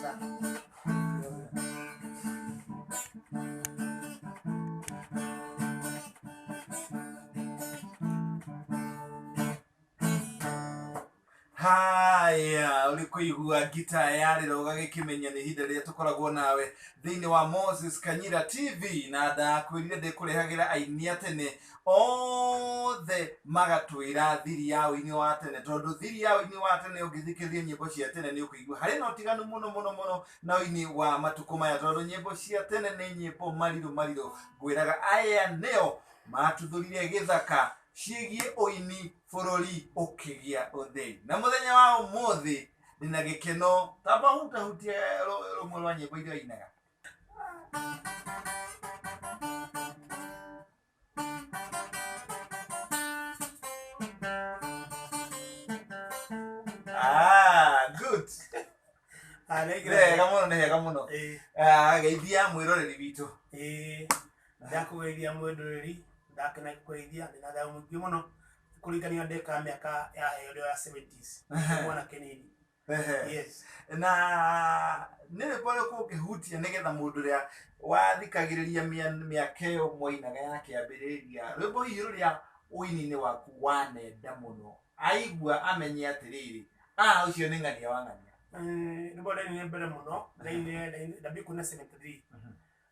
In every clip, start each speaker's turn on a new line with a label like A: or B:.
A: Wega.
B: Haya, uri kuigua ngita yarĩra ũgagĩkĩmenya nĩ ihinda rĩrĩa tũkoragwo nawe thĩinĩ wa Moses Kanyira TV, na ndakwĩrire ndĩkũrehagĩra aini a tene othe magatwĩra thiri ya ũini wa tene, tondũ thiri ya ũini wa tene ũngĩthikĩrĩria nyĩmbo cia tene nĩ ũkũigua harĩ na ũtiganu mũno mũno mũno na ũini wa matukũ maya, tondũ nyĩmbo cia tene nĩ nyĩmbo marirũ marirũ. Ngwĩraga aya nĩo matuthũrire gĩthaka ciĩgiĩ ũini bũrũri ũkĩgĩa ũtheri. Na mũthenya wa ũmũthĩ ndĩna gĩkeno, tamba hutahutie rũmwe rwa nyĩmbo iria ũinaga. Ah, good.
A: Ah, nĩ
B: Nĩ hega mũno, nĩ hega mũno.
A: Ĩĩ.
B: Ah, geithia mwĩroreri witũ.
A: Ĩĩ, ndakũgeithia mwĩroreri, ndakena kũgeithia, ndĩna thayũ mũingĩ mũno kũringania ndeka mĩaka ya ĩrĩa ya 70s mwanake nini. Yes.
B: Na nĩ rwĩmbo rũrĩkũ ũngĩhutia nĩgetha mũndũ ũrĩa wathikagĩrĩria mĩaka ĩyo mwainaga ya kĩambĩrĩria, rwĩmbo hihi rũrĩa ũini-inĩ waku wanenda mũno, aigua amenye atĩrĩrĩ, ah, ũcio nĩ ng'ania wa ng'ania?
A: Rwĩmbo ndainire mbere mũno, ndainire ndambia kuina 73,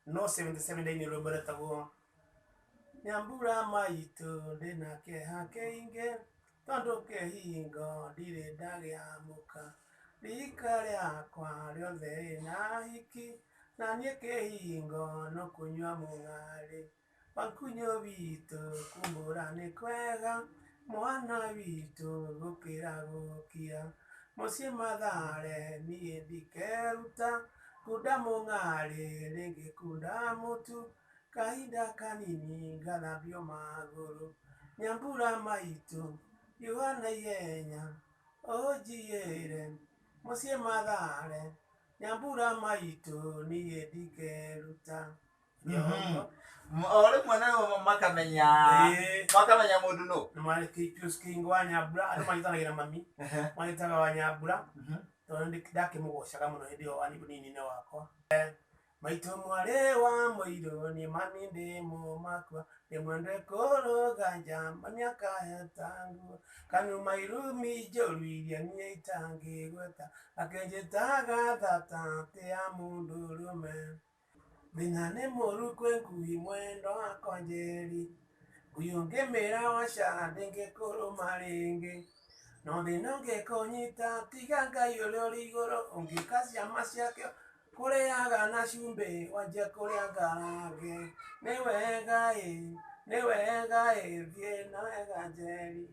A: no 77 ndainire rwĩmbo rwetagwo Nyambura maitũ ndĩna kĩeha kĩingĩ, tondũ kĩhingo ndirĩ ndagĩa mũka, rika rĩakwa rĩothe rĩna hiki, na niĩ kĩhingo no kũnyua mũng'arĩ. Wakunyũ witũ kumbũra nĩ kwega, mwana witũ gũkĩra gũkia, mũciĩ Mathare niĩ ndikeruta, kunda mũng'arĩ rĩngĩ kunda mũtu, kahinda kanini ngathambio magũrũ. Nyambura maitũ riũa na ihenya ũnjiyĩre, mũciĩ Mathare Nyambura maitũ niĩ ndikeruta.
B: O rĩmwe nao makamenya, makamenya mũndũ nũ.
A: Kĩhingo wa Nyambura, andũ manyitanagĩra mami manĩtaga wa Nyambura, tondũ ndakĩmũgocaga mũno hĩndĩ ĩyo ũnini-inĩ wakwa. Maitũ mwarĩ wa mũirũ nĩ mami ndĩ mũmakua, ndĩmwende kũrũga njamba nĩakaheta nguo, kanuma irumi njũru iria niĩ itangĩgweta, akĩnjĩtaga thata ti ya mũndũrũme. Thĩna nĩ mũru kwĩ ngui mwendwa wakwa Njeri, ngui ũngĩmĩra waca ndĩngĩkũrũma rĩngĩ, no thĩna ũngĩkũnyita tiga Ngai ũrĩa ũrĩ igũrũ, ũngĩka ciama ciake kũrĩaga na cumbĩ wanjia kũrĩa ngarange. Nĩ wega ĩ, nĩ wega ĩ, thiĩ na wega Njeri.